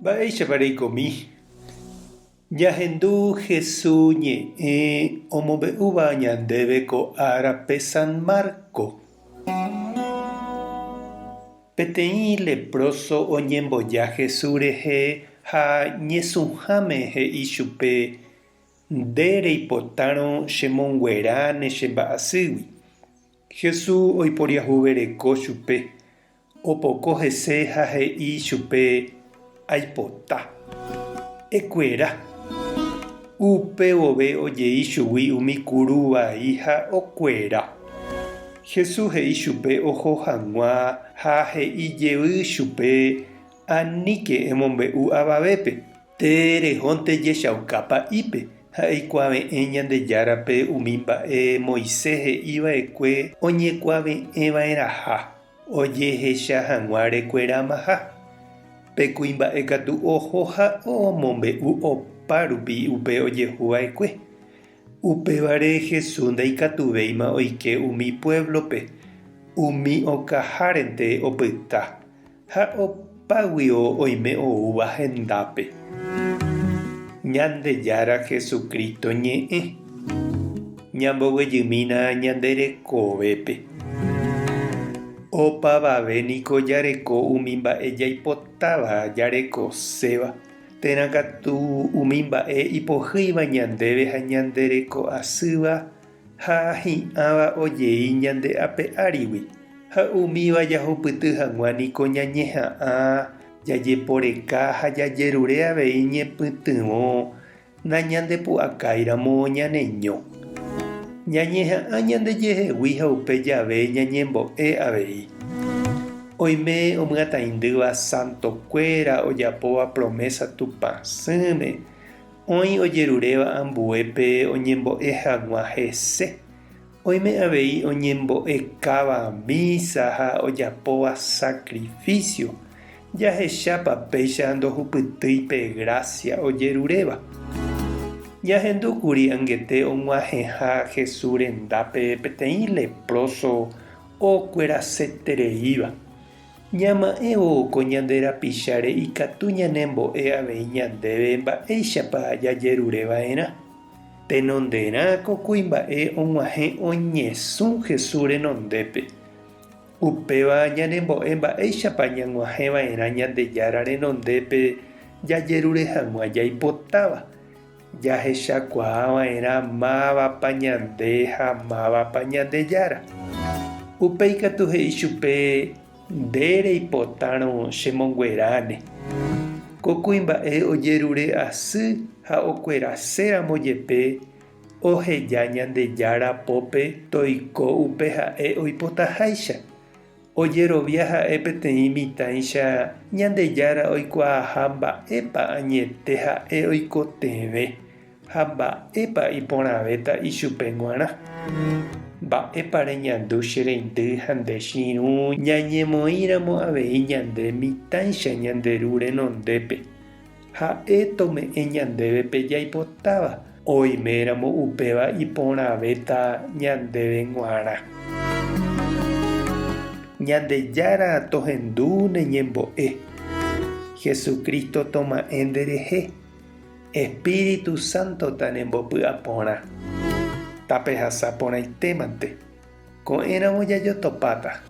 Mba'éichapa reikomi? Ñahendu Hesu ñe'ẽ omombe'úva ñandéve ko árape San Marco. Peteĩ leproso oñemboja Hesu rehe ha ñesũháme he'i chupe, Nde reipotárõ chemongueráne che mba'asýgui. Hesu oiporiahuvereko chupe, Opoko hese ha he'i chupe, Aipota. Ekuera. Upe vove ojei chugui umi kuru vai ha okuera. Jesús he'i chupe oho hag̃ua ha he'i jey chupe, Aníke emombe'u avavépe. Terehónte jechauka pa'ípe ha eikuave'ẽ Ñandejárape umi mba'e Moisés he'i va'ekue oñekuave'ẽ va'erãha ojehecha hag̃ua rekueramaha. Pe kuimba'e katu oho ha omombe'u opa rupi upe ojehu va'ekue. Upévare Jesús ndaikatuvéima oike umi puévlope, umi okahárente opyta. Ha opáguio oime oúva hendápe. Ñandejára Jesucristo ñe'ẽ. Ñamboguejymína ñande rekovépe. Opavave niko jareko umi mba'e jaipotáva jarekoséva, térã katu umi mba'e ipohýiva ñandéve ha ñande reko asýva ha hi'ãva ojei ñande ape árigui, ha umíva jahupyty hag̃ua niko ñañeha'ã, jajeporeka ha jajerure avei ñepytyvõ nañandepu'akáiramo ñaneño. Ñañeha'ã ñandejehegui ha upe jave ñañembo'e avei. Oime omyataindýva santokuéra ojapóva promesa Tupãsỹme, Oĩ ojeruréva ambuépe oñembo'e hag̃ua hese. Oime avei oñembo'ekáva mísa ha ojapóva sakrifísio, jahechápa péicha ndohupytýi pe grásia ojeruréva. Ñahendúkuri angete og̃uahẽha Jesús rendápe peteĩ lepróso okuerasetereíva. Ñama'ẽvo ko ñande rapicháre ikatu ñanembo'e avei ñandéve mba'éichapa jajerure va'erã. Tenonderã ko kuimba'e og̃uahẽ oñesũ Jesús renondépe. Upéva ñanembo'e mba'éichapa ñag̃uahẽ va'erã Ñandejára renondépe jajerure hag̃ua jaipotáva. Jahechakuaa va'erã mávapa ñande ha mávapa Ñandejára. Upéi katu he'i chupe, Nde reipotárõ chemongueráne. Ko kuimba'e ojerure asy ha okueraséramo jepe, oheja Ñandejára pópe toiko upe ha'e oipotaháicha. Ojerovia ha'e peteĩ mitãicha Ñandejára oikuaaha mba'épa añete ha'e oikotevẽ ha mba'épa iporãvéta ichupe g̃uarã. Mba'épa reñandu che reindy ha nde che irũ ñañemoĩramo avei ñande mitãicha ñande Ru renondépe? Ha'e tome'ẽ ñandéve pe jaipotáva, oiméramo upéva iporãvéta ñandéve g̃uarã. Ñandejára tohendu ne ñembo'e. Jesucristo toma'ẽ nderehe. Espíritu Santo tanembopy'aporã. Tapehasa porãitémante. Ko'ẽramo jajotopáta.